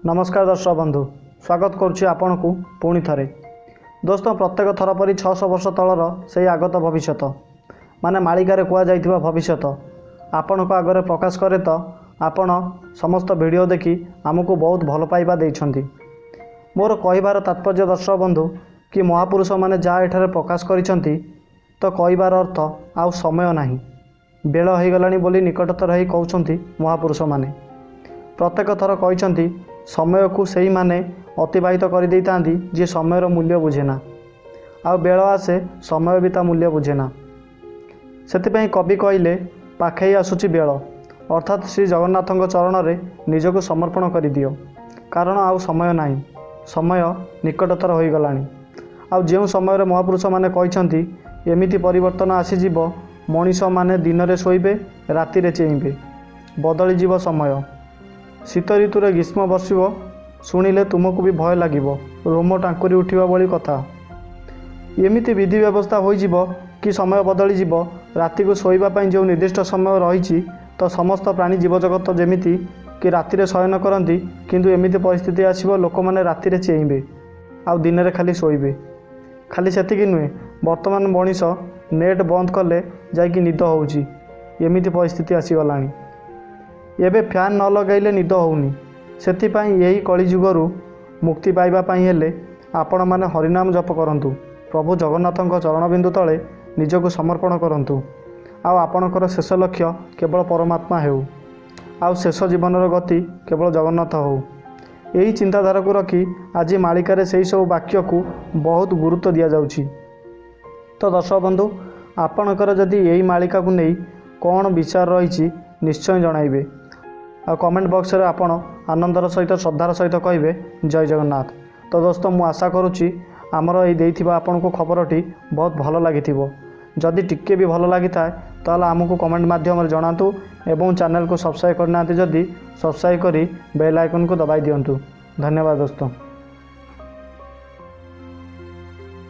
ନମସ୍କାର ଦର୍ଶକ ବନ୍ଧୁ, ସ୍ୱାଗତ କରୁଛି ଆପଣଙ୍କୁ ପୁଣି ଥରେ। ଦୋସ୍ତ, ପ୍ରତ୍ୟେକ ଥର ପରି 600 ବର୍ଷ ତଳର ସେଇ ଆଗତ ଭବିଷ୍ୟତ, ମାନେ ମାଳିକାରେ କୁହାଯାଇଥିବା ଭବିଷ୍ୟତ ଆପଣଙ୍କ ଆଗରେ ପ୍ରକାଶ କରେ। ତ ଆପଣ ସମସ୍ତ ଭିଡ଼ିଓ ଦେଖି ଆମକୁ ବହୁତ ଭଲ ପାଇବା ଦେଇଛନ୍ତି। ମୋର କହିବାର ତାତ୍ପର୍ଯ୍ୟ ଦର୍ଶକ ବନ୍ଧୁ କି ମହାପୁରୁଷମାନେ ଯାହା ଏଠାରେ ପ୍ରକାଶ କରିଛନ୍ତି, ତ କହିବାର ଅର୍ଥ ଆଉ ସମୟ ନାହିଁ, ବେଳ ହୋଇଗଲାଣି ବୋଲି ନିକଟତର ହେଇ କହୁଛନ୍ତି ମହାପୁରୁଷମାନେ। ପ୍ରତ୍ୟେକ ଥର କହିଛନ୍ତି, ସମୟକୁ ସେଇମାନେ ଅତିବାହିତ କରିଦେଇଥାନ୍ତି ଯିଏ ସମୟର ମୂଲ୍ୟ ବୁଝେନା, ଆଉ ବେଳ ଆସେ ସମୟ ବି ତା ମୂଲ୍ୟ ବୁଝେନା। ସେଥିପାଇଁ କବି କହିଲେ, ପାଖେଇ ଆସୁଛି ବେଳ, ଅର୍ଥାତ୍ ଶ୍ରୀ ଜଗନ୍ନାଥଙ୍କ ଚରଣରେ ନିଜକୁ ସମର୍ପଣ କରିଦିଅ, କାରଣ ଆଉ ସମୟ ନାହିଁ, ସମୟ ନିକଟତର ହୋଇଗଲାଣି। ଆଉ ଯେଉଁ ସମୟରେ ମହାପୁରୁଷମାନେ କହିଛନ୍ତି ଏମିତି ପରିବର୍ତ୍ତନ ଆସିଯିବ, ମଣିଷମାନେ ଦିନରେ ଶୋଇବେ, ରାତିରେ ଚେଇଁବେ, ବଦଳିଯିବ ସମୟ। ଶୀତ ଋତୁରେ ଗ୍ରୀଷ୍ମ ବର୍ଷିବ, ଶୁଣିଲେ ତୁମକୁ ବି ଭୟ ଲାଗିବ, ରୋମ ଟାଙ୍କୁରି ଉଠିବା ଭଳି କଥା। ଏମିତି ବିଧି ବ୍ୟବସ୍ଥା ହୋଇଯିବ କି ସମୟ ବଦଳିଯିବ, ରାତିକୁ ଶୋଇବା ପାଇଁ ଯେଉଁ ନିର୍ଦ୍ଦିଷ୍ଟ ସମୟ ରହିଛି, ତ ସମସ୍ତ ପ୍ରାଣୀ ଜୀବଜଗତ ଯେମିତି କି ରାତିରେ ଶୟନ କରନ୍ତି, କିନ୍ତୁ ଏମିତି ପରିସ୍ଥିତି ଆସିବ ଲୋକମାନେ ରାତିରେ ଚେଇଁବେ ଆଉ ଦିନରେ ଖାଲି ଶୋଇବେ। ଖାଲି ସେତିକି ନୁହେଁ, ବର୍ତ୍ତମାନ ମଣିଷ ନେଟ୍ ବନ୍ଦ କଲେ ଯାଇକି ନିଦ ହେଉଛି, ଏମିତି ପରିସ୍ଥିତି ଆସିଗଲାଣି। ଏବେ ଫ୍ୟାନ୍ ନ ଲଗାଇଲେ ନିଦ ହେଉନି। ସେଥିପାଇଁ ଏହି କଳିଯୁଗରୁ ମୁକ୍ତି ପାଇବା ପାଇଁ ହେଲେ ଆପଣମାନେ ହରିନାମ ଜପ କରନ୍ତୁ, ପ୍ରଭୁ ଜଗନ୍ନାଥଙ୍କ ଚରଣବିନ୍ଦୁ ତଳେ ନିଜକୁ ସମର୍ପଣ କରନ୍ତୁ, ଆଉ ଆପଣଙ୍କର ଶେଷ ଲକ୍ଷ୍ୟ କେବଳ ପରମାତ୍ମା ହେଉ, ଆଉ ଶେଷ ଜୀବନର ଗତି କେବଳ ଜଗନ୍ନାଥ ହେଉ। ଏହି ଚିନ୍ତାଧାରାକୁ ରଖି ଆଜି ମାଳିକାରେ ସେହି ସବୁ ବାକ୍ୟକୁ ବହୁତ ଗୁରୁତ୍ୱ ଦିଆଯାଉଛି। ତ ଦର୍ଶକ ବନ୍ଧୁ, ଆପଣଙ୍କର ଯଦି ଏହି ମାଳିକାକୁ ନେଇ କ'ଣ ବିଚାର ରହିଛି ନିଶ୍ଚୟ ଜଣାଇବେ, ଆଉ କମେଣ୍ଟ ବକ୍ସରେ ଆପଣ ଆନନ୍ଦର ସହିତ ଶ୍ରଦ୍ଧାର ସହିତ କହିବେ ଜୟ ଜଗନ୍ନାଥ। ତ ଦୋସ୍ତ, ମୁଁ ଆଶା କରୁଛି ଆମର ଏଇ ଦେଇଥିବା ଆପଣଙ୍କୁ ଖବରଟି ବହୁତ ଭଲ ଲାଗିଥିବ। ଯଦି ଟିକେ ବି ଭଲ ଲାଗିଥାଏ, ତାହେଲେ ଆମକୁ କମେଣ୍ଟ ମାଧ୍ୟମରେ ଜଣାନ୍ତୁ, ଏବଂ ଚ୍ୟାନେଲକୁ ସବସ୍କ୍ରାଇବ୍ କରିନାହାନ୍ତି ଯଦି ସବସ୍କ୍ରାଇବ୍ କରି ବେଲ୍ ଆଇକନ୍କୁ ଦବାଇ ଦିଅନ୍ତୁ। ଧନ୍ୟବାଦ ଦୋସ୍ତ।